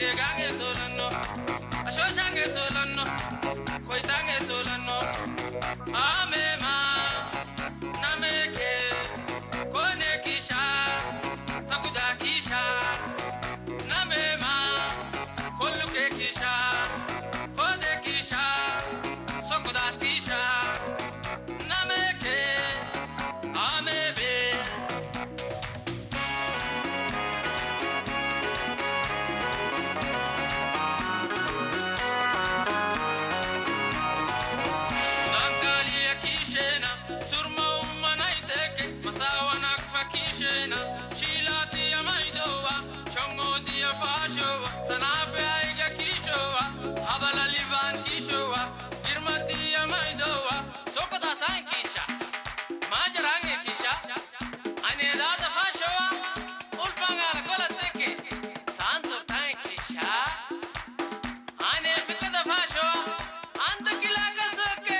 Gegange solanno, ashoshange solanno, koitange solanno. Amema, nameke, kone kisha, taguda kisha. Namema, koluke kisha, fode kisha, sokudas kisha. Nameke, amebe. Dankaliya kishena, surma umma naiteke, masawa nakfa kishena, shilati ya maidowa, shongo diya fashowa, sanafe aiga kishowa, habala liban kishowa, girmati ya maidowa, sokoda san kisha, majarange kisha, ane dada fashowa, ulfanga la kola teke, santo tan kisha. Ane fikada fasho, anta kila kasoke.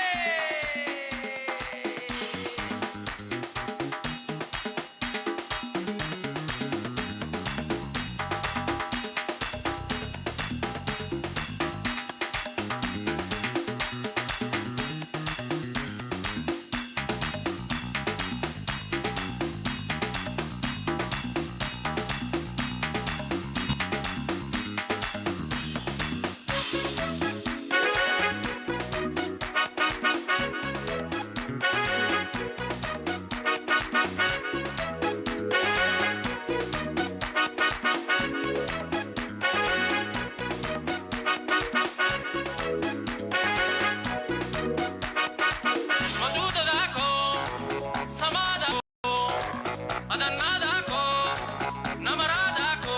Maduda dako, samada. Adanadako, namaradaako,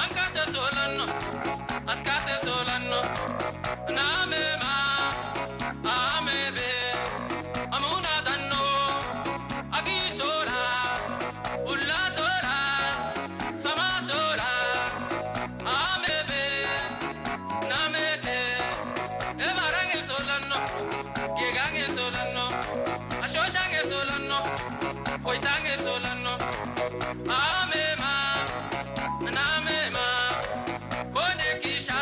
ankate solanno, askate solanno, namema, amebe, amuna danno, agi sola, ulla sola, sama sola, amebe, nameke, emarange solanno, gegange solanno, ashoshange solanno, koitange solanno, amema, namema, kone kisha,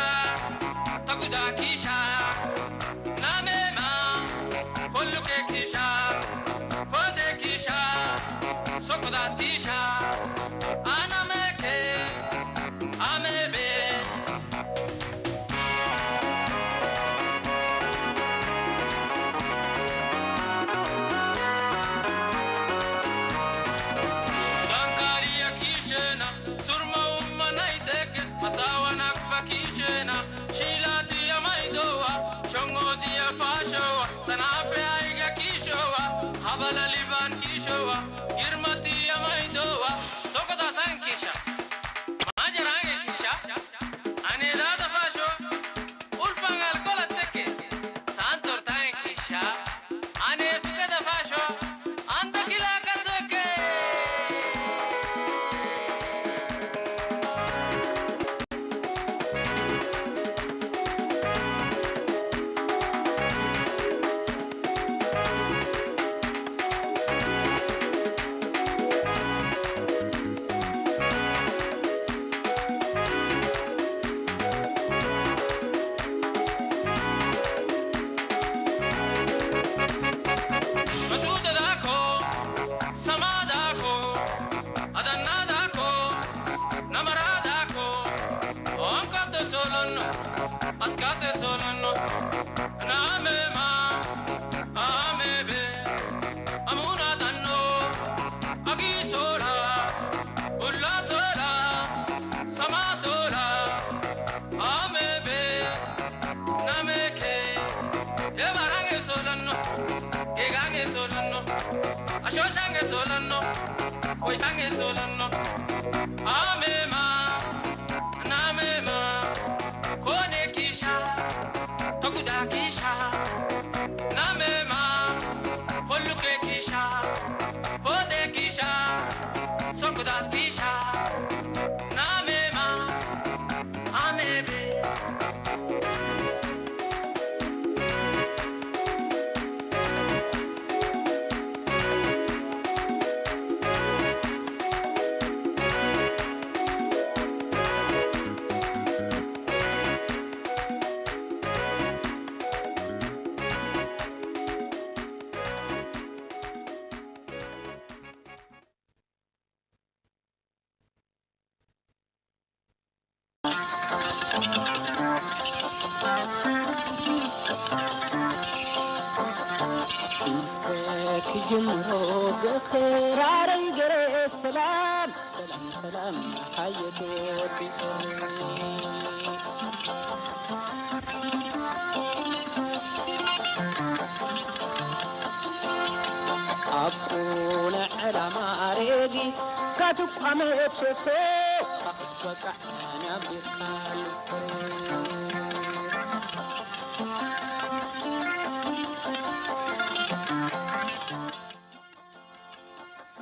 taguda kisha, namema, koluke kisha, fode kisha, sokodas kisha, anameke, amebe. Dankariya kishena, surma umma naiteke, masawa nakfa kishena, shilati ya maidowa, shongo diya fashowa, sanafe aiga kishowa, habala liban kishowa, girmati ya maidowa, sokoda san kisha. Majarange kisha, ane dada fasho, ulfang alcohol ateke, santor tae kisha, ane fikada fasho, anta kila kasoke. Madudadako, samadako, adanadako, namaradako, onkate solono, askate solono, namema, amebe, amuna danno, agi sola, ulla sola, sama sola, amebe, nameke, emarange solanno, gegange solanno, ashoshange solanno, koitange solanno, amema, namema, kone kisha, toguda kisha, namema, koluke kisha, fode kisha, sokudas kisha, namema, amebe. ክጅምሮ ብኽራረይ ገረ ሰላም ሰላም ሰላም ሓየት ወዲ ኣብ ኩነ ዕላማ ሬጊስ ካትቋመት ሸቶ ኣኽትበቃ ኣናቢርካ ልስሬ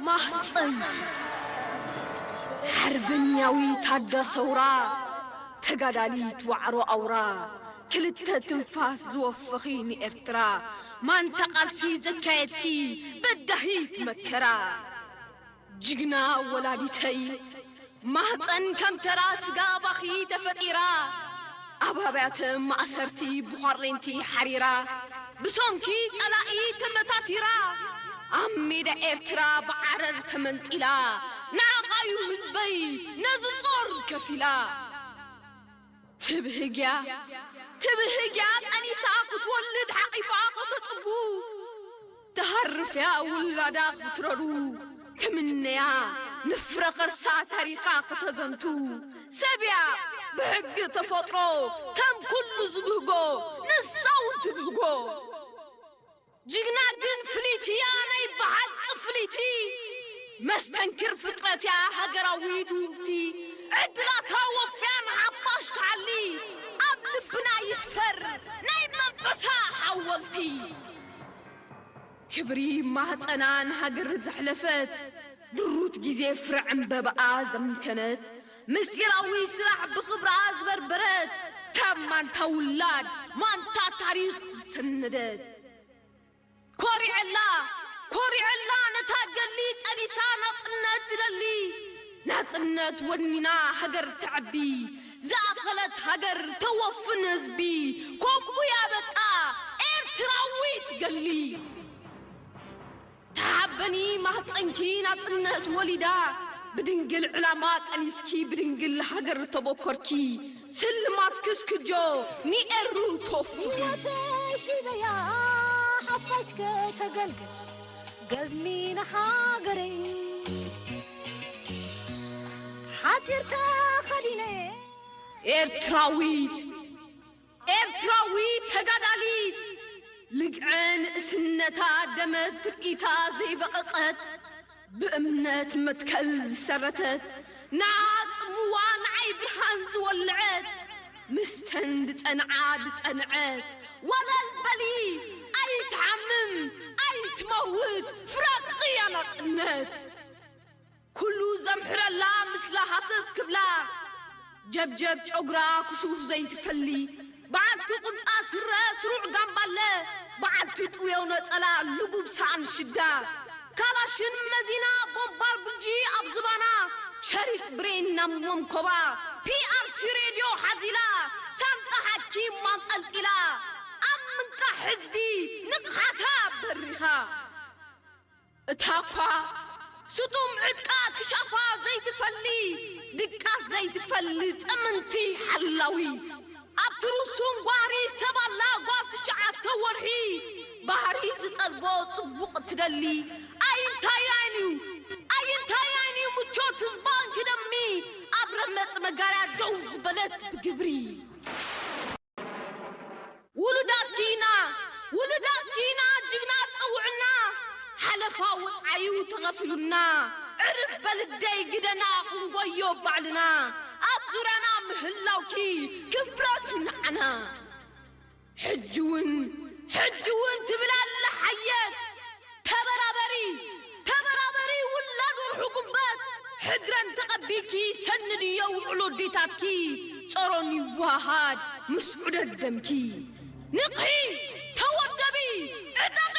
ማህፀን ሓርበኛዊ ታዳ ሰውራ ተጋዳሊት ዋዕሮ ኣውራ ክልተ ትንፋስ ዝወፈኺ ንኤርትራ ማንታ ቃልሲ ዘካየድኪ በዳሂት መከራ ጅግና ወላዲተይ ማህፀን ከም ተራ ስጋ ባኺ ተፈጢራ ኣብ ኣብያተ ማእሰርቲ ብዃሬንቲ ሓሪራ ብሰንኪ ጸላኢ ተመታቲራ ኣብ ሜዳ ኤርትራ ብዓረር ተመንጢላ ንዓኻዩ ህዝበይ ነዚ ጾር ከፊላ ትብህግያ ትብህግያ ጠኒሳ ክትወልድ ሓቒፋ ከተጥቡ ትሃርፍያ ውላዳ ክትረሩ ትምነያ ንፍረ ኸርሳ ታሪኻ ከተዘንቱ ሰብያ ብሕጊ ተፈጥሮ ከም ኩሉ ዝብህጎ ንሳ እውን ትብህጎ ጅግና ግን ፍልይቲ እያ ናይ ብሓቂ ፍልይቲ መስተንክር ፍጥረት እያ ሃገራዊት ውርቲ ዕድላታ ወፍያ ንሓፋሽ ትሓሊ ኣብ ልብና ይስፈር ናይ መንፈሳ ሓወልቲ ክብሪ ማህፀና ንሃገር ዘሕለፈት ድሩት ግዜ ፍረ ዕምበባኣ ዘምከነት ምስጢራዊ ስራሕ ብኽብራ ዝበርበረት ካብ ማንታ ውላድ ማንታ ታሪኽ ዝሰነደት ኮሪዐላ ኮሪዐላ ነታ ገሊ ጠቢሳ ናፅነት ትደሊ ናፅነት ወኒና ሃገር ተዕቢ ዝኣኸለት ሃገር ተወፍን ህዝቢ ከምኡ እያ በቃ ኤርትራዊት ገሊ ተሓበኒ ማህፀንኪ ናፅነት ወሊዳ ብድንግል ዕላማ ጠኒስኪ ብድንግል ሃገር ተበኮርኪ ስልማት ክስክጆ ንኤሩ ተወፍኺ ህይወተይ ሂበያ ሓፋሽ ከተገልግል ገዝሚ ንሃገረይ ሓፂር ተኸዲነ ኤርትራዊት ኤርትራዊት ተጋዳሊት ልግዐ ንእስነታ ደመት ትርኢታ ዘይበቐቐት ብእምነት መትከል ዝሰረተት ንዓ ጽምዋ ንዓይ ብርሃን ዝወልዐት ምስተን ድጸንዓ ድጸንዐት ወለል በሊ ኣይትሓምም ኣይትመውት ፍረኺ እያ ናጽነት። ኩሉ ዘምሕረላ ምስላ ሃሰስ ክብላ ጀብጀብ ጨጉራ ክሹፍ ዘይትፈሊ በዓልቲ ቁምጣ ስረ ስሩዕ ጋምባለ በዓልቲ ጥውየው ነጸላ ልጉብ ሳእን ሽዳ ካላሽን መዚና ቦምባር ብጂ ኣብ ዝባና ሸሪጥ ብሬን ናብ መንኮባ ፒኣርሲ ሬድዮ ሓዚላ ሳንጣ ሓኪም ኣንጠልጢላ ኣብ ምንቃሕ ህዝቢ ንቕሓታ በሪኻ እታ እኳ ስጡም ዕጥቃ ክሻፋ ዘይትፈሊ ድቃስ ዘይትፈሊ ጥምንቲ ሓላዊት ኣብቲ ርሱን ጓህሪ ሰብ ኣላ ጓል ትሽዓተ ወርሒ ባህሪ ዝጠልቦ ጽቡቕ ትደሊ ኣይንታያን እዩ ኣይንታያን እዩ ምቾት ህዝባን ክደሚ ኣብ ረመጽ መጋርያ ደው ዝበለት ብግብሪ ውሉዳትኪ ኢና ውሉዳትኪ ኢና ጅግና ጸውዕና ሓለፋ ወጽዓዩ ተኸፊሉና ዕርፍ በልደይ ግደና ክንጎዮ ባዕልና ኣብ ዙርያና ምህላውኪ ክብረት ንዓና ሕጂ እውን ሕጂ እውን ትብል ኣላ ሓየት ተበራበሪ ተበራበሪ ውላድ ወርሑ ጉንበት ሕድረን ተቐቢልኪ ሰኒ ድዮ ውዕሎ ኣዴታትኪ ጾሮን ይወሃሃድ ምስ ዑደት ደምኪ ንቕሒ ተወደቢ ዕጠቒ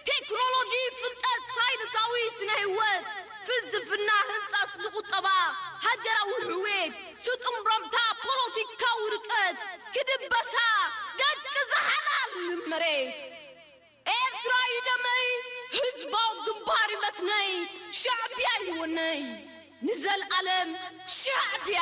ቴክኖሎጂ ፍልጠት ሳይንሳዊ ስነ ህይወት ፍልስፍና ህንፀት ንቁጠባ ሃገራዊ ሕውየት ስጡም ረምታ ፖለቲካዊ ርቀት ክድበሳ ደቂ ዝሓላል መሬት ኤርትራ እዩ ደመይ ህዝባዊ ግንባር እዩ መትነይ ሻዕብያ እዩ ወነይ ንዘልኣለም ሻዕብያ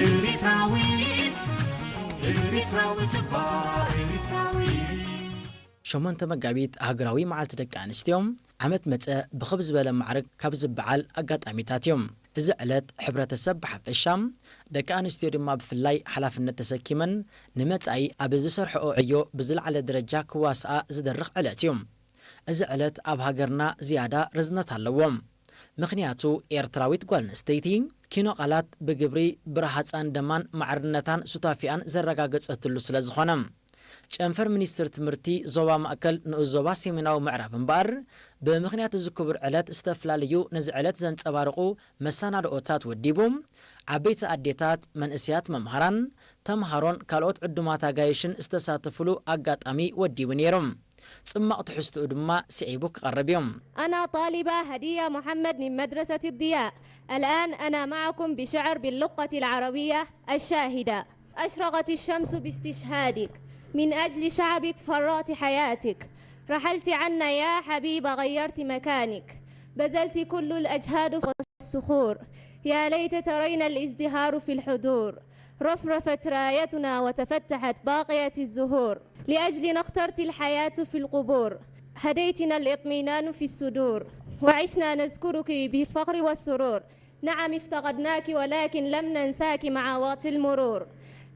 ኤሪትራዊት፣ ኤሪትራዊት እባ፣ ኤሪትራዊት። ሸሞንተ መጋቢት ሃገራዊ መዓልቲ ደቂ ኣንስትዮ ዓመት መጸ ብኽብ ዝበለ ማዕርግ ካብ ዝበዓል ኣጋጣሚታት እዩ። እዚ ዕለት ሕብረተሰብ ብሓፈሻ፣ ደቂ ኣንስትዮ ድማ ብፍላይ ሓላፍነት ተሰኪመን ንመጻኢ ኣብ ዝሰርሕኦ ዕዮ ብዝለዓለ ደረጃ ክዋስኣ ዝደርኽ ዕለት እዩ። እዚ ዕለት ኣብ ሃገርና ዝያዳ ርዝነት ኣለዎ። ምኽንያቱ ኤርትራዊት ጓል ኣንስተይቲ ኪኖ ቃላት ብግብሪ ብረሃጻን ደማን ማዕርነታን ሱታፊኣን ዘረጋገጸትሉ ስለ ዝኾነ። ጨንፈር ሚኒስትር ትምህርቲ ዞባ ማእከል ንኡስ ዞባ ሰሜናዊ ምዕራብ እምበኣር፣ ብምኽንያት እዚ ክቡር ዕለት ዝተፈላለዩ ነዚ ዕለት ዘንጸባርቑ መሰናድኦታት ወዲቡ፣ ዓበይቲ ኣዴታት፣ መንእሰያት መምሃራን፣ ተምሃሮን ካልኦት ዕዱማት ኣጋይሽን ዝተሳተፉሉ ኣጋጣሚ ወዲቡ ነይሩ። ጽማቕ ትሕዝትኡ ድማ ስዒቡ ክቐርብ እዩ። أنا طالبة هدية محمد من مدرسة الضياء. الآن أنا معكم بشعر باللغة العربية الشاهدة. أشرقت الشمس باستشهادك، من أجل شعبك فرغت حياتك، رحلت عنا يا حبيبة غيرت مكانك، بذلت كل الأجهاد والصخور، يا ليت ترين الازدهار في الحضور، رفرفت رايتنا وتفتحت باقية الزهور، لأجلنا اخترت الحياة في القبور، هديتنا الاطمئنان في الصدور، وعشنا نذكرك بالفخر والسرور، نعم افتقدناك ولكن لم ننساك مع وقت المرور.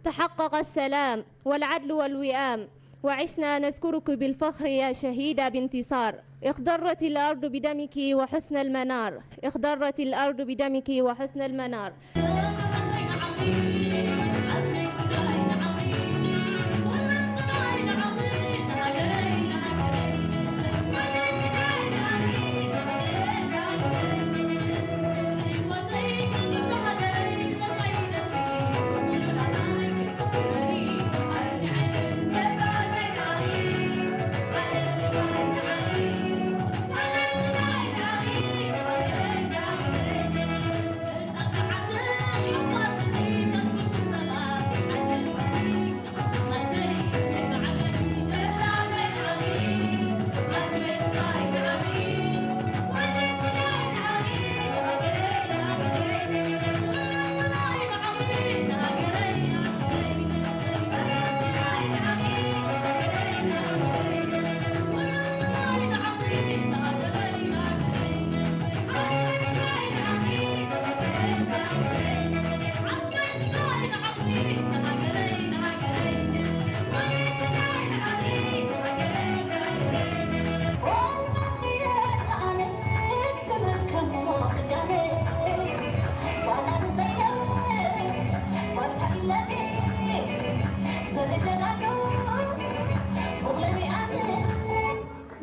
تحقق السلام والعدل والوئام، وعشنا نذكرك بالفخر يا شهيدة بانتصار. اخضرت الأرض بدمك وحسن المنار، اخضرت الأرض بدمك وحسن المنار.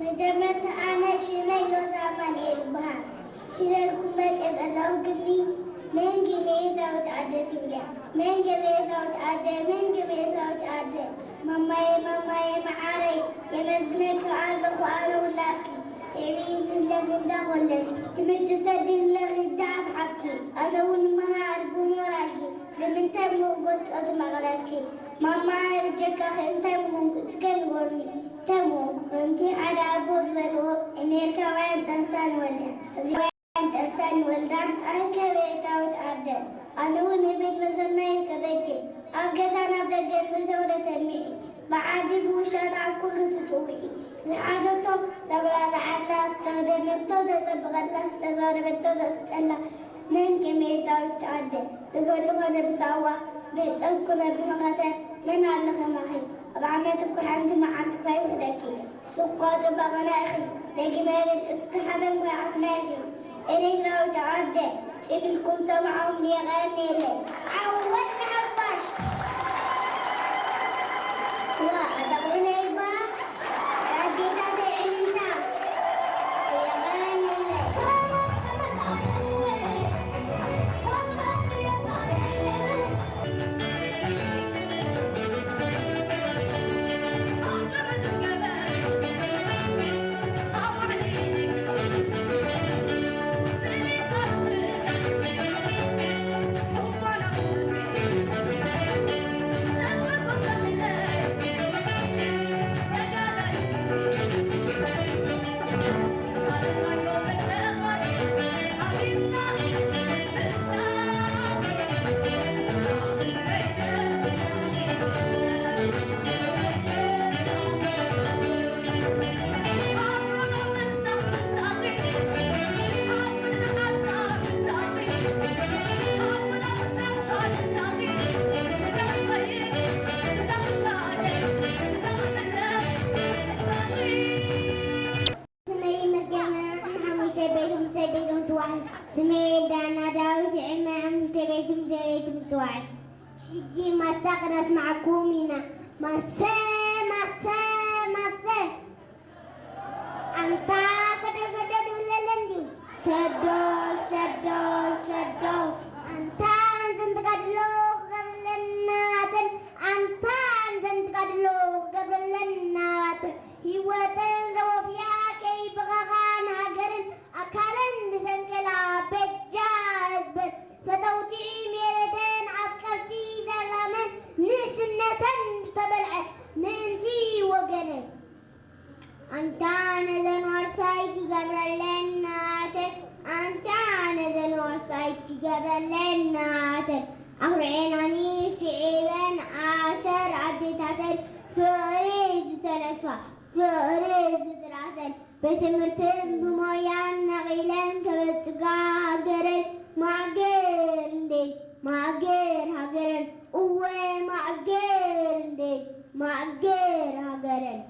መጀመርታ ኣነ ሽመይ ሎዛ ኣማኑኤል ይበሃል። ሒዘልኩም መፅየ ዘለኹ ግጥሚ መንጌ መሬታዊት ኣደ ትብል እያ። መንጌ መሬታዊት ኣደ፣ መንጌ መሬታዊት ኣደ፣ ማማየ፣ ማማየ መዓረይ፣ የመስግነኪ ኣለኹ ኣነ ውላድኪ። ጥዕምቲ ንብለኪ እንዳኾለስኪ፣ ትምህርቲ ሰዲንለኺ እንዳሓብሓብኪ፣ ኣነ እውን መሃር ብሞራልኪ፣ ብምንታይ ምኽጎት ጾት መቕረትኪ? ማማየ ብጀካኺ እንታይ ምኾንኩ እስከ ንገሩኒ፣ እንታይ ምኾንኩ? ከምቲ ሓደ ኣቦ ዝበልዎ፣ ኣሜሪካውያን ጠንሳን ወልዳን፣ እዚኣውያን ጠንሳን ወልዳን ኣይከበየታዊት ኣደ። ኣነ እውን ንቤት መዘናይ ከበግን፣ ኣብ ገዛን ኣብ ደገን ብተውለ ተሚዒ፣ ብዓዲ ብውሻ ናብ ኩሉ ትጽውዒ። ዝሓዘቶ ዘብራርዓላ፣ ዝተኸደነቶ ዘጸብቐላ፣ ዝተዛረበቶ ዘስጠላ፣ መን ከመይ ዳዊት ተዓደ፣ ብገድሊ ኮነ ብሳዋ፣ ብህጸት ኮነ ብመኸተ፣ መን ኣሎ ከማኺ? ብዓመት እኮ ሓንቲ መዓልቲ እኳ ይውሕደኪ። ስኳ ጽባቐና ኢኺ። ደጊመ ይብል፣ እስኪ ሓበን ኩርዓትና ኢኺ። ኤርትራዊት ዓደ፣ ጽን ኢልኩም ሰማዕኹም የቐንየለይ። ዓወት ንሓፋሽ! ዋ፣ ኣጠቕልለይባ ኣዴታተይ ዕልልታ። የቐንየለይ። ስመይ መስገን ሓሙሽተ ቤት ትምህርቲ ቤት ትምህርቲ ዋሕስ። ስመይ ኤልዳና ዳዊት፣ ዕድመ ሓሙሽተ ቤት ትምህርቲ ቤት ትምህርቲ ዋሕስ። ሕጂ ማሳ ክነስማዓኩም ኢና። ማሰ፣ ማሰ፣ ማሰ። ኣንታ ሰዶ፣ ሰዶ ድብለለን ድዩ? ሰዶ፣ ሰዶ፣ ሰዶ። ኣንታ እንተን ተጋድሎ ክገብረለናተን፣ ኣንታ እንተን ተጋድሎ ክገብረለናተን። ህይወተን ዘወፍያ ከይበቐቓ ንሃገረን ኣካለን ዝሰንቀላ በጃ ህዝበን። ፈተውቲ ሜረተን ኣፍቀርቲ ሰላመን ንእስነተን ዝተበልዐ ምእንቲ ወገነን። ኣንታ ነዘን ዋርሳይ ክገብረለን ናተን፣ ኣንታ ነዘን ዋርሳይ ክገብረለን ናተን። ኣኹርዔናኒ ስዒበን ኣሰር ኣዴታተን ፍቕሪ ዝተነድፋ ፍቕሪ ዝጥራሰን ብትምህርትን ብሞያን ነቒለን ከበልጽጋ ሃገረን ማእገር እንዴ ማእገር ሃገረን እወ ማእገር እንዴ ማእገር ሃገረን።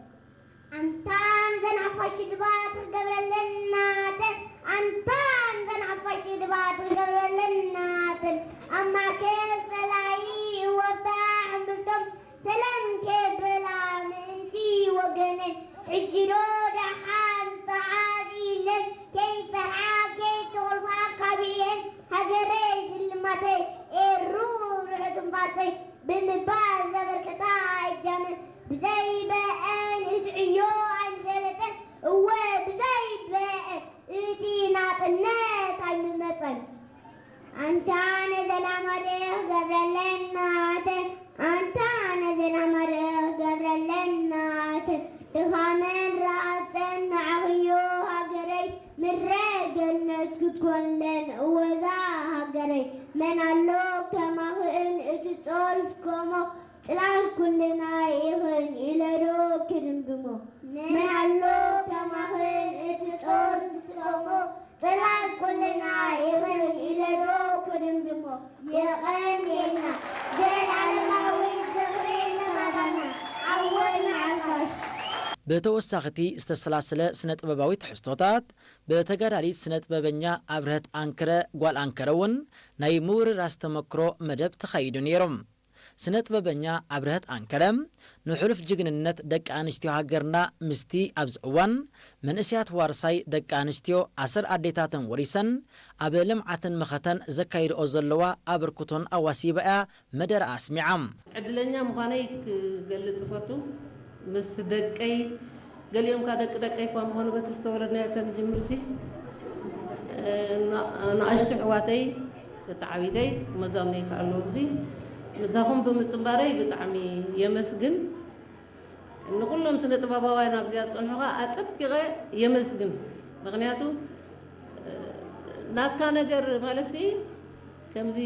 ኣንታ ንዘን ሓፋሽ ድባት ክገብረለን ናተን፣ ኣንታ ንዘን ሓፋሽ ድባት ክገብረለን ናተን። ኣብ ማእከል ጸላኢ እወፍታ ሕምብርቶም ሰላም ከብላ ምእንቲ ወገነን። ሕጂ ዶ ደሓን ተዓዚለን ከይፈርሓ ከይተኾልፋ ካቢዐን ሃገረይ ሽልማተይ ኤሩ ርሑት ትንፋሰይ ብምባል ዘበርከታ እጃመን ብዘይ በአን እቲ ዕዮ ኣይምሰለተን። እወ ብዘይ በአን እቲ ናጽነት ኣይምመጸን። ኣንታ ነዘን ኣማልኽ ገብረለን ናተን፣ ኣንታ ነዘን ኣማልኽ ገብረለን ናተን። ድኻመን ረሃጸን ንዓኽዮ ሃገረይ፣ ምድረ ገነት ክትኮንለን እወዛ ሃገረይ። መን ኣሎ ከማኽእን እቲ ጾር ዝኮሞ፣ ጽላል ኩልና ኢኽን ኢለዶ ክድምድሞ። መን ኣሎ ከማኽን እቲ ጾር ዝስከሞ፣ ጽላል ኩልና ኢኽን ኢለዶ ክድምድሞ። የቐንየልና። ዘላለማዊ ዝኽሪ ንባባና። ዓወት ንሓፋሽ። ብተወሳኺ እቲ ዝተሰላሰለ ስነ ጥበባዊ ትሕዝቶታት ብተጋዳሊት ስነ ጥበበኛ ኣብርሀት ኣንክረ ጓል ኣንከረ እውን ናይ ምውርራስ ተመክሮ መደብ ተኻይዱ ነይሩ። ስነ ጥበበኛ ኣብርሀት ኣንከረ ንሕሉፍ ጅግንነት ደቂ ኣንስትዮ ሃገርና ምስቲ ኣብዚ እዋን መንእሰያት ዋርሳይ ደቂ ኣንስትዮ ኣሰር ኣዴታተን ወሪሰን ኣብ ልምዓትን መኸተን ዘካይድኦ ዘለዋ ኣበርክቶን ኣዋሲባ እያ መደረ ኣስሚዓ። ዕድለኛ ምዃነይ ክገልጽ እፈቱ። ምስ ደቀይ፣ ገሊኦም ከኣ ደቂ ደቀይ እኳ ምኾኑ በቲ ዝተወለድናዮ ተንጅምርሲ፣ እ፣ ና-፣ ንኣሽቱ ኣሕዋተይ፣ በቲ ዓቢተይ፣ መዛኑይ ከኣ ኣለዉ ኣብዚ። ምሳኹም ብምጽንባረይ ብጣዕሚ የመስግን። ንኹሎም ስነ ጥበባውያን ኣብዚኣ ዝጸንሑ ከኣ ኣጸቢቐ የመስግን። ምኽንያቱ፣ እ፣ ናትካ ነገር ማለትሲ፣ ከምዚ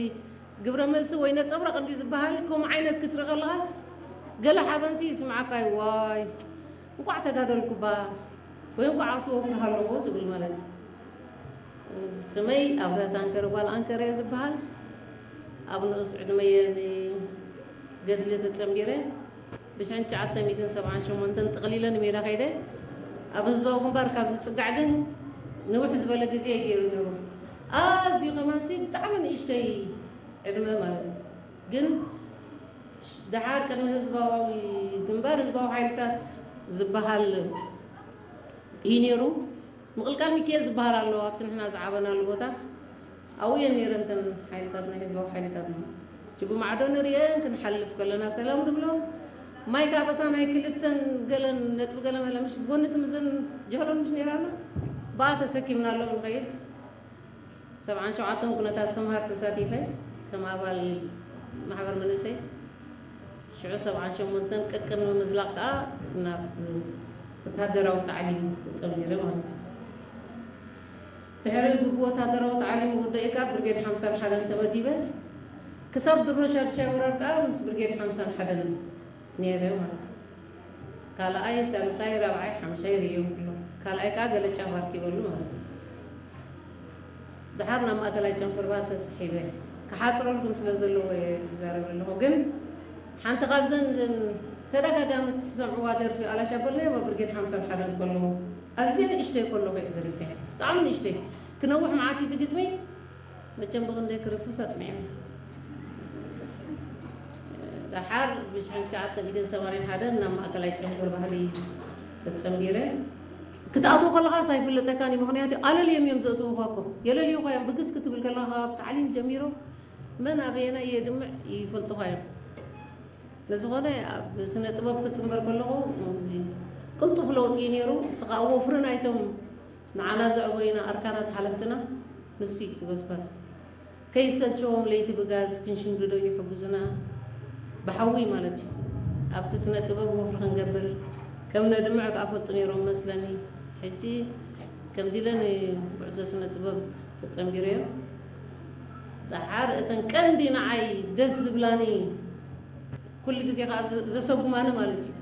ግብረ መልሲ ወይ ነጸብራቕ እንዲ ዝበሃል፣ ከምኡ ዓይነት ክትርኢ ከለኻስ፣ ገለ ሓበንሲ ይስምዓካ እዩ፣ ዋይ፣ እንቋዕ ተጋደልኩባ፣ ወይ እንቋዕ ኣብቲ ወፍሪ ሃለኹ ትብል ማለት እዩ። ስመይ ኣብርሀት ኣንከረ ጓል ኣንከረ እየ ዝበሃል። ኣብ ንኡስ ዕድመየ ንገድሊ ተጸንቢረ። ብሽሕን ትሽዓተ ሚእትን ሰብዓን ሸሞንተን ጥቕሊለ ንሜዳ ከይደ። ኣብ ህዝባዊ ግንባር ካብ ዝጽጋዕ ግን ንውሕ ዝበለ ግዜ ገይሩ ነይሩ። ኣዝዩ ከማንሲ ብጣዕሚ ንእሽተይ ዕድመ ማለት እዩ። ግን ደሓር ቅድሚ ህዝባዊ ግንባር ህዝባዊ ሓይልታት ዝበሃል እዩ ነይሩ። ምቕልቃል ሚካኤል ዝበሃል ኣሎ ኣብቲ ንሕና ዝዓበናሉ ቦታ። ኣብኡ እየን ነይረን እተን ሓይልታት ናይ ህዝባዊ ሓይልታት ማለት እዩ። ብማዕዶ ንርእየን ክንሓልፍ ከለና ሰላም ንብሎም። ማይ ካብ እታ ናይ ክልተን ገለን ነጥቢ ገለ መለ ምሽ ብጎኒ ትምዘን ጀህሎን ምሽ ነይራና። ብኣ ተሰኪምናሎም ንኸይድ። ሰብዓን ሸውዓተን ኩነታት ሰምሃር ተሳቲፈ ከም ኣባል ማሕበር መንእሰይ። ሽዑ ሰብዓን ሸሞንተን ቅቅን ምምዝላቕ ከኣ ናብ ወታደራዊ ታዕሊም ተጸንቢረ ማለት እዩ። ድሕሪ ግቡእ ወታደራዊ ታዕሊም ውዳኢካ ብርጌድ ሓምሳን ሓደን ተመዲበ። ክሳብ ድሮ ሻድሻይ ወራር ከኣ ምስ ብርጌድ ሓምሳን ሓደን ነይረ ማለት እዩ። ካልኣይ፣ ሳልሳይ፣ ራብዓይ፣ ሓምሻይ ርእዮም ኩሎም። ካልኣይ ከኣ ገለ ጫፍ ኣርኪበሉ ማለት እዩ። ድሓር ናብ ማእከላይ ጨንፈርባ ተሰሒበ። ክሓጽረልኩም ስለ ዘለዎ እየ ዝዛረብ ኣለኹ። ግን ሓንቲ ካብዘን ዘን ተደጋጋሚ ትሰምዕዋ ደርፊ ኣላሻ በልናዮ ብርጌድ ሓምሳን ሓደን ከለኹ፣ ኣዝየ ንእሽተይ ከለኹ እየ ደሪፈያ። ብጣዕሚ ንእሽተይ። ክነውሕ መዓት እዩ እቲ ግጥሚ። መቸም ብኽንደይ ክርፍስ ኣጽኒዑ። ደሓር ብሽሕን ትሽዓተ ሚእትን ሰማንያን ሓደን ናብ ማእከላይ ጨንፈር ባህሊ ተጸንቢረ። ክትኣትዎ ከለኻስ ኣይፍለጠካን እዩ። ምኽንያቱ ኣለልዮም እዮም ዘእትዉኻ እኮ። የለልዩኻ እዮም። ብግስ ክትብል ከለኻ ካብ ታዕሊም ጀሚሮም መን ኣበየናይ የድምዕ ይፈልጡኻ እዮም። ንዝኾነ ኣብ ስነ ጥበብ ክጽንበር ከለኹ እዚ ቅልጡፍ ለውጢ እዩ ነይሩ። ንስኻ ወፍሪ ናይቶም ንዓና ዘዕበዩና ኣርካናት ሓለፍትና ንሱ እዩ እቲ ጎስጓስ። ከይሰልቸዎም ለይቲ ብጋዝ ክንሽምድዶ ይሕግዙና። ብሓዊ ማለት እዩ። ኣብቲ ስነ ጥበብ ወፍሪ ክንገብር ከም ነድምዕ ክኣፈልጡ ነይሮም መስለኒ። ሕጂ ከምዚ ኢለ ንጉዕዞ ስነ ጥበብ ተጸንቢረዮ። ደሓር እተን ቀንዲ ንዓይ ደስ ዝብላኒ ኩሉ ግዜ ከዓ ዘ-፣ ዘሰጉማኒ ማለት እዩ።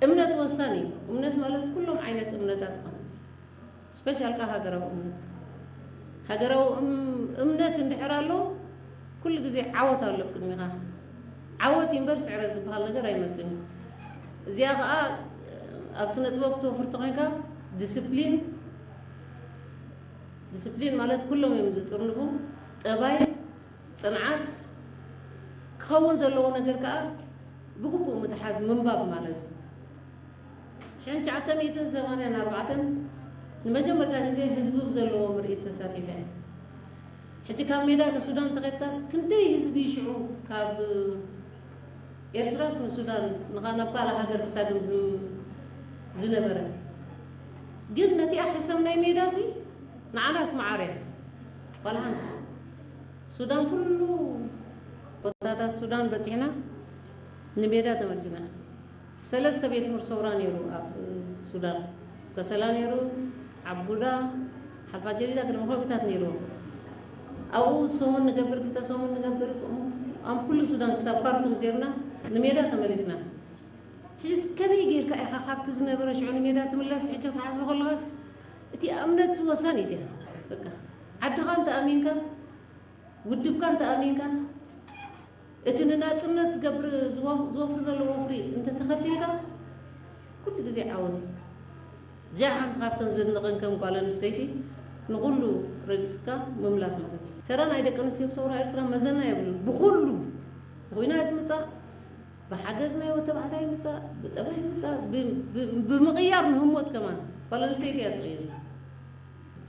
እምነት ወሳኒ እዩ። እምነት ማለት ኩሎም ዓይነት እምነታት ማለት እዩ። ስፔሻል ከዓ ሃገራዊ እምነት። ሃገራዊ እም-፣ እምነት እንድሕር ኣሎ ኩሉ ግዜ ዓወት ኣሎ ቅድሚኻ። ዓወት እምበር ስዕረት ዝበሃል ነገር ኣይመጽእን እዩ። እዚኣ ከዓ ኣብ ስነ ጥበብ ክትወፍር ተኾይንካ ዲስፕሊን፣ ዲስፕሊን ማለት ኩሎም እዮም ዝጥርንፉ፣ ጠባይ፣ ጽንዓት፣ ክኸውን ዘለዎ ነገር ከዓ ብግቡእ ምትሓዝ ምንባብ ማለት እዩ። ሽሕን ትሽዓተ ሚእትን ሰማንያን ኣርባዕተን ንመጀመርታ ግዜ ህዝቢ ብዘለዎ ምርኢት ተሳቲፈ። ሕጂ ካብ ሜዳ ንሱዳን ተኸድካስ ክንደይ ህዝቢ ሽዑ ካብ ኤርትራስ ንሱዳን ንኻ-፣ ናብ ካልእ ሃገር ክሳግም ዝም-፣ ዝነበረ። ግን ነቲኣ ሕሰም ናይ ሜዳ ሲ ንዓናስ መዓር እያ። ዋላ ሓንቲ። ሱዳን ኩሉ ቦታታት ሱዳን በጺሕና ንሜዳ ተመልስና። ሰለስተ ቤት ትምህርቲ ሰውራ ነይሩ ኣብ ሱዳን። ከሰላ ነይሩ፣ ዓቡዳ፣ ሓልፋ ጀዲዳ፣ ቅድሚ ከቢታት ነይሩ። ኣብኡ ሰሙን ንገብር፣ ክልተ ሰሙን ንገብር፣ ኣብ ኩሉ ሱዳን ክሳብ ካርቱም ዜርና ንሜዳ ተመሊስና። ሕጂስ ከመይ ጌርካ ኢኻ ካብቲ ዝነበረ ሽዑ ንሜዳ ትምለስ? ሕጂ ክትሓስቦ ከለኻስ እቲ እምነት ወሳኒት እያ። በቃ ዓድኻ እንተ ኣሚንካ፣ ውድብካ እንተ ኣሚንካ፣ እቲ ንናጽነት ዝገብር ዝወፍ-፣ ዝወፍር ዘሎ ወፍሪ እንተ ተኸቲልካ፣ ኩሉ ግዜ ዓወት እዩ። እዚኣ ሓንቲ ካብተን ዘድንቐን ከም ጓል ኣንስተይቲ ንኹሉ ረጊጽካ ምምላስ ማለት እዩ። ተራ ናይ ደቂ ኣንስትዮ ሰውራ ኤርትራ መዘና የብሉን። ብኹሉ ብኹናት ምጻእ፣ ብሓገዝ ናይ ወተባዕታይ ምጻእ፣ ብጠባይ ምጻእ፣ ብ-፣ ብ-፣ ብምቕያር ንህሞት ከማን ጓል ኣንስተይቲ እያ ትቕይር።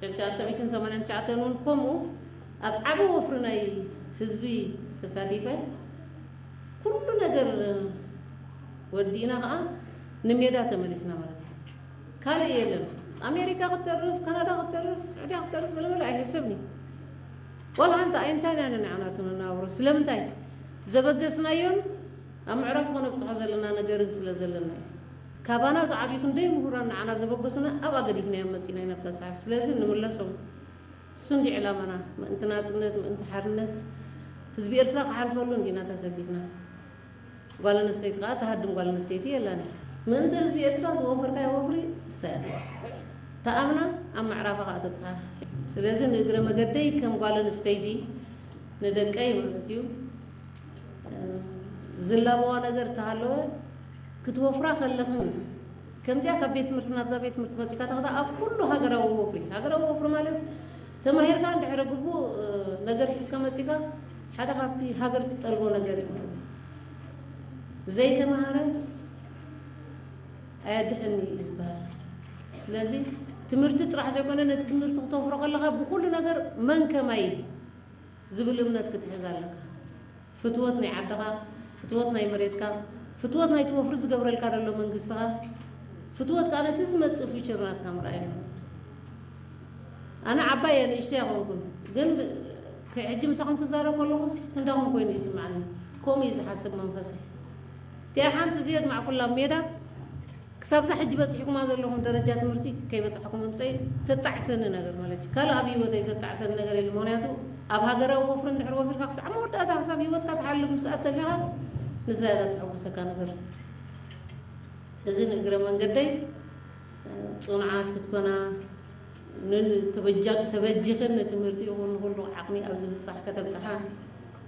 ትሽዓተ ሚእትን ሰማንያን ትሽዓተን እውን ከምኡ ኣብ ዓቢ ወፍሪ ናይ ህዝቢ ተሳቲፈ። ኩሉ ነገር ወዲእና ኸዓ ንሜዳ ተመሊስና ማለት እዩ። ካልእ የለን። ኣሜሪካ ክትተርፍ፣ ካናዳ ክትተርፍ፣ ስዑድያ ክትተርፍ ገለመለ ኣይሕሰብን እዩ። ዋላ ሓንቲ ኣይ እንታይ ኢና ንዓና ንነብሮ? ስለምንታይ? ዘበገስናዮን ኣብ ምዕራፍ ክነብጽሖ ዘለና ነገርን ስለ ዘለና እዩ። ካባና ዝዓብዩ ክንደይ ምሁራን ንዓና ዘበገሱና ኣብኣ ገዲፍናዮም መጺና ኢና ኣብታ ሰዓት። ስለዚ ንምለሶም። እሱ እንዲ ዕላማና፣ ምእንቲ ናጽነት፣ ምእንቲ ሓርነት ህዝቢ ኤርትራ ክሓልፈሉ እንዲና ተሰሊፍና። ጓል ኣንስተይቲ ከኣ ትሃድም ጓል ኣንስተይቲ የላን እያ። ምእንቲ ህዝቢ ኤርትራ ዝወፈርካዮ ወፍሪ እሳ እያ። ተኣምና ኣብ ምዕራፋ ከኣ ተብጽሓ። ስለዚ ንእግረ መገደይ ከም ጓል ኣንስተይቲ ንደቀይ ማለት እዩ፣ ዝላበዋ ነገር ተሃለወ ክትወፍራ ከለኽን ከምዚኣ ካብ ቤት ትምህርቲ ናብዛ ቤት ትምህርቲ መፂካ ተኸዳ ኣብ ኩሉ ሃገራዊ ወፍሪ። ሃገራዊ ወፍሪ ማለት ተማሂርካ እንድሕሪ ግቡእ ነገር ሒዝካ መፂካ ሓደ ካብቲ ሃገር ትጠልቦ ነገር እዩ ማለት እዩ። ዘይተማሃረስ ኣያድሕን እዩ ዝበሃል። ስለዚ ትምህርቲ ጥራሕ ዘይኮነ ነቲ ትምህርቲ ክተፍሮ ከለካ ብኩሉ ነገር መን ከማይ ዝብል እምነት ክትሕዝ ኣለካ። ፍትወት ናይ ዓድኻ፣ ፍትወት ናይ መሬትካ፣ ፍትወት ናይቲ ወፍሪ ዝገብረልካ ዘሎ መንግስትኻ፣ ፍትወት ከዓ ነቲ ዝመፅእ ፊቸር ናትካ ምርኣይ እዩ። ኣነ ዓባይ እየ ንእሽተይ ኣይኮንኩን፣ ግን ሕጂ ምሳኹም ክዛረብ ከለኹስ ክንዳኹም ኮይኑ ይስምዓኒ። ከምኡ እዩ ዝሓስብ መንፈሰይ። እቲኣ ሓንቲ ዝየድማዕኩላ ሜዳ ክሳብዛ ሕጂ በፂሕኩማ ዘለኹም ደረጃ ትምህርቲ ከይበፃሕኩም ምምፀይ ተጣዕሰኒ ነገር ማለት እዩ። ካልእ ኣብ ህይወተይ ዘጣዕሰኒ ነገር የለ። ምክንያቱ ኣብ ሃገራዊ ወፍሪ እንድሕር ወፊርካ ክሳዕ መወዳእታ ክሳብ ህይወትካ ትሓልፍ ምስኣ ተሊኻ ንዛያዳ ተሐጉሰካ ነገር። ስለዚ ንእግረ መንገደይ ፅኑዓት ክትኮና ተበጂኽን ንትምህርቲ ይኹን ንኩሉ ዓቕሚ ኣብ ዝብፃሕ ከተብፅሓ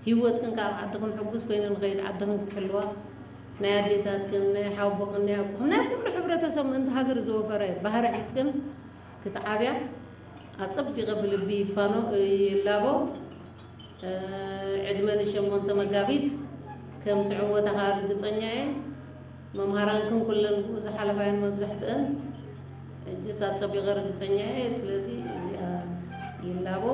ህይወትክን ካብ ዓድኽን ሕጉስ ኮይነ ንኸይድ ዓድኽን ክትሕልዋ ናይ ኣዴታትክን ናይ ሓቦኽን ናይ ኣቦኽን ናይ ኩሉ ሕብረተሰብ ምእንቲ ሃገር ዝወፈረ ባህሪ ሒዝክን ክትዓብያ ኣጸቢቐ ብልቢ ይፋኖ ይላቦ። ዕድመ ንሸሞንተ መጋቢት ከም ትዕወታ ከኣ ርግጸኛ እየ። መምሃራንክን ኩለን ብኡ ዝሓለፋየን መብዛሕትአን ሕጅስ ኣጸቢቐ ርግጸኛ እየ። ስለዚ እዚኣ ይላቦ።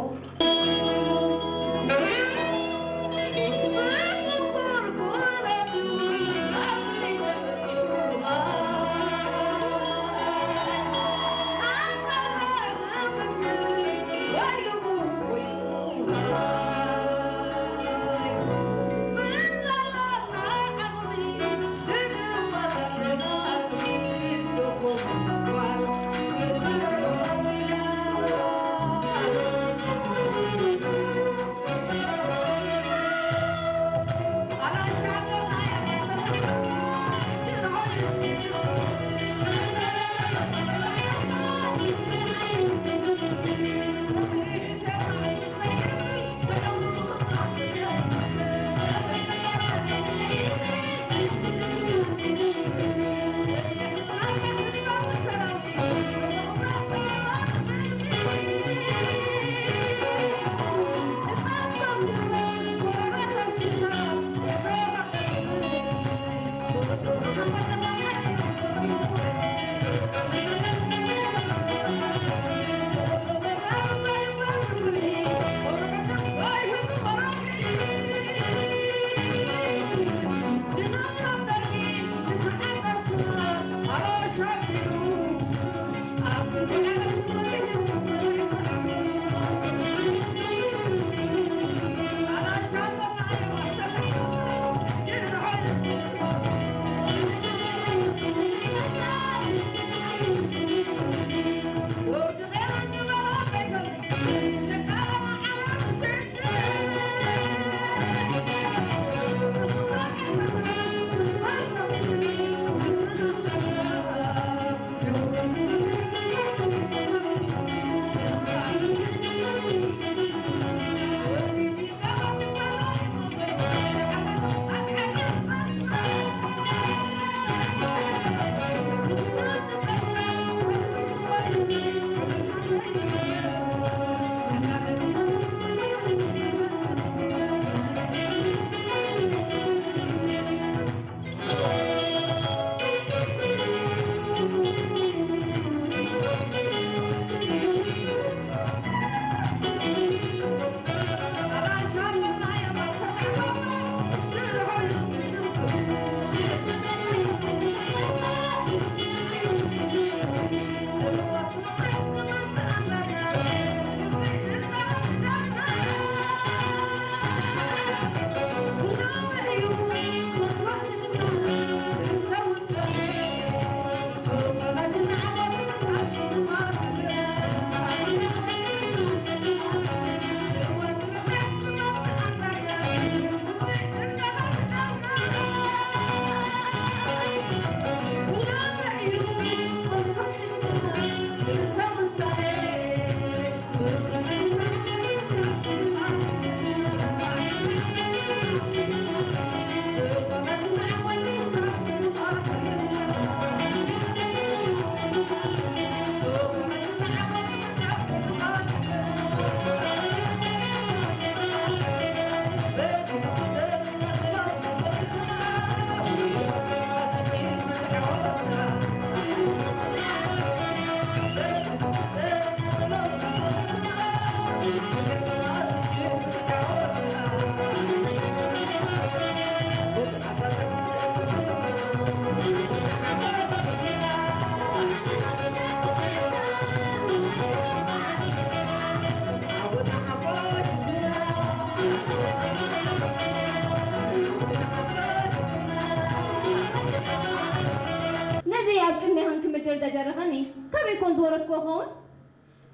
ካበይ ኮን ዝወረስክዎ ኸውን?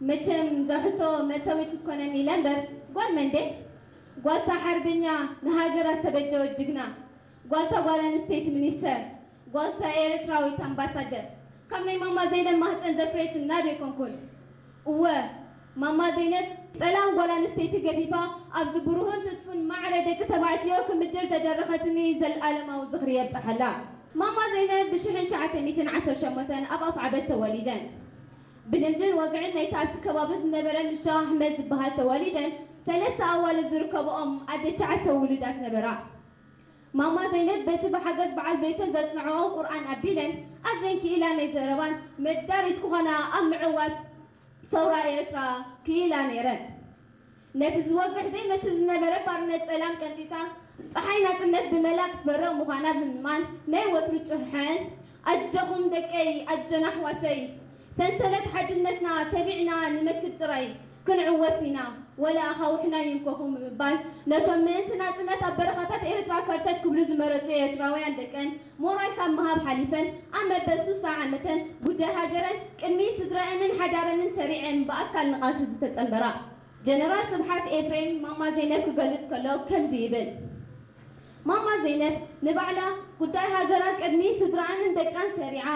መቸም እዛ ሕቶ መእተዊት ክትኮነኒ ኢለ እምበር፣ ጓል መን ድየ? ጓልታ ሓርበኛ፣ ንሃገራ ዝተበጀወት ጅግና፣ ጓልታ ጓል ኣንስተይቲ ሚኒስተር፣ ጓልታ ኤርትራዊት ኣምባሳደር፣ ካብ ናይ ማማ ዘይነብ ማህፀን ዘፍረየት እናዶ ኣይኮንኩን? እወ፣ ማማ ዘይነብ ጸላም ጓል ኣንስተይቲ ገፊፋ ኣብዚ ብሩህን ትስፉን ማዕረ ደቂ ተባዕትዮ ክምድር ዘደረኸትኒ ዘልኣለማዊ ዝኽሪ የብጽሓላ። ማማ ዘይነብ ብሽሕን ትሽዓተ ሚእትን ዓሰርተ ሸሞንተን ኣብ ኣፍዓበት ተወሊደን። ብልምድን ወግዕን ናይቲ ኣብቲ ከባቢ ዝነበረ ምሻው ኣሕመድ ዝበሃል ተወሊደን ሰለስተ ኣዋልድ ዝርከብኦም ኣደ ትሽዓተ ውሉዳት ነበራ። ማማ ዘይነብ በቲ ብሓገዝ በዓል ቤተን ዘጽንዐኦ ቁርኣን ኣቢለን ኣዘን ክኢላ ናይ ዘረባን መዳሪት ክኾና ኣብ ምዕዋት ሰውራ ኤርትራ ክኢላ ነይረን። ነቲ ዝወግሕ ዘይመስል ዝነበረ ባርነት ጸላም ቀንጢጣ፣ ጸሓይ ናጽነት ብመላ ክትበርቕ ምዃና ብምእማን፣ ናይ ወትሩ ጭርሐን፣ ኣጆኹም ደቀይ፣ ኣጆና ኣሕዋተይ፣ ሰንሰለት ሓድነትና ተቢዕና ንመክት ጥራይ፣ ክንዕወት ኢና፣ ወላ ኣኻውሕና ይንኮኹ ብምባል፣ ነቶም ምእንቲ ናጽነት ኣብ በረኻታት ኤርትራ ከርተት ክብሉ ዝመረጹ ኤርትራውያን ደቀን ሞራል ካብ ምሃብ ሓሊፈን፣ ኣብ መበል ሱሳ ዓመተን ጉዳይ ሃገረን ቅድሚ ስድራኤንን ሓዳረንን ሰሪዐን ብኣካል ንቓልሲ ዝተጸንበራ። ጀነራል ስብሓት ኤፍሬም ማማ ዘይነብ ክገልጽ ከሎ ከምዚ ይብል። ማማ ዘይነብ ንባዕላ ጉዳይ ሃገራ ቅድሚ ስድራኣንን ደቃን ሰሪዓ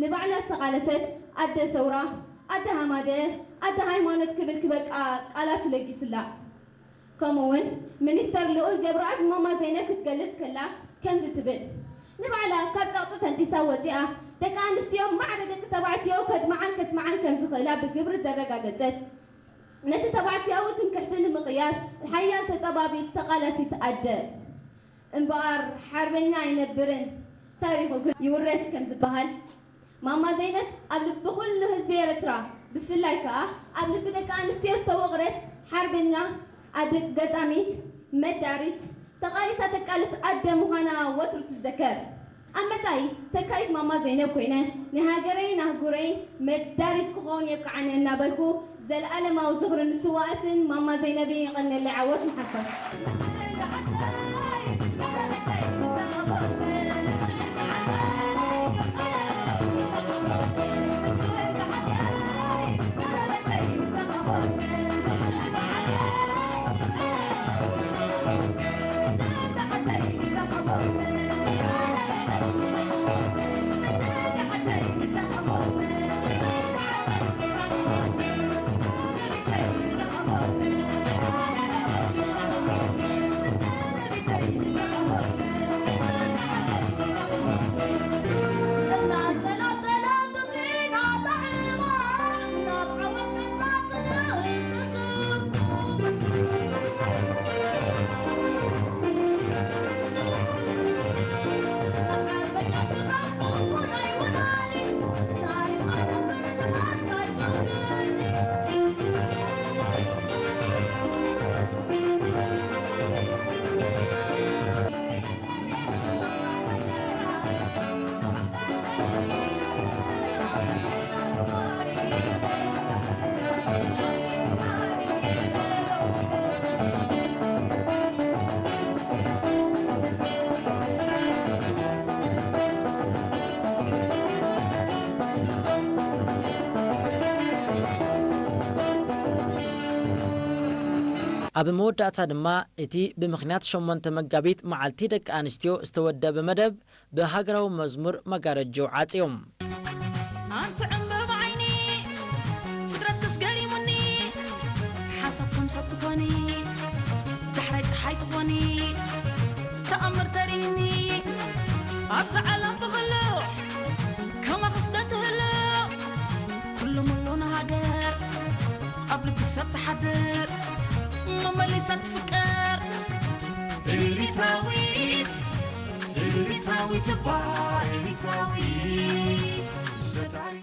ንባዕላ ዝተቓለሰት ኣደ ሰውራ፣ ኣደ ሃማደ፣ ኣደ ሃይማኖት ክብል ክበቃ ቃላቱ ለጊሱላ። ከምኡ እውን ሚኒስተር ልኡል ገብረኣብ ማማ ዘይነብ ክትገልጽ ከላ ከምዚ ትብል። ንባዕላ ካብ ጸቕጢ ፈንጢሳ ወጺኣ ደቂ ኣንስትዮ ማዕረ ደቂ ተባዕትዮ ከድምዓን ከስምዓን ከምዝኽእላ ብግብሪ ዘረጋገጸት፣ ነቲ ተባዕትያዊ ትምክሕቲ ንምቕያር ሓያል ተጻባቢት ተቓላሲት ኣደ። እምበኣር ሓርበኛ ኣይነብርን፣ ታሪኹ ግን ይውረስ ከም ዝበሃል፣ ማማ ዘይነብ ኣብ ልቢ ኩሉ ህዝቢ ኤርትራ፣ ብፍላይ ከኣ ኣብ ልቢ ደቂ ኣንስትዮ ዝተወቕረት ሓርበኛ፣ ኣደ ገጣሚት፣ መዳሪት፣ ተቓሊሳ ተቃልስ ኣደ ምዃና ወትሩ ትዘከር። ኣብ መጻኢ ተካይት ማማ ዘይነብ ኮይነ፣ ንሃገረይን ኣህጉረይን መዳሪት ክኸውን የብቅዓኒ እናበልኩ፣ ዘለኣለማዊ ዝኽሪ ንስዋኣትን ማማ ዘይነብን የቐንየለይ። ዓወት ንሓፋሽ። ኣብ መወዳእታ ድማ እቲ ብምኽንያት ሸሞንተ መጋቢት መዓልቲ ደቂ ኣንስትዮ ዝተወደበ መደብ ብሃገራዊ መዝሙር መጋረጃኡ ዓጽዮም። ኣንቲ ዕምበባ ዓይኒ ፍጥረት ክስገሪሙኒ ሓሳብ ከም ሰብ ትኾኒ ዳሕራይ ፀሓይ ትኾኒ ተኣምር ተሪኒ ኣብዚ ዓለም ብኽሉ ከማኽስ ዶ ትህሉ ኩሉ ሙሉ ንሃገር ኣብ ልቢ ሰብ ትሓድር መመሊሳ ትፍቀር ኤሪትራዊት ኤሪትራዊት እባ ኤሪትራዊት ዘዳይ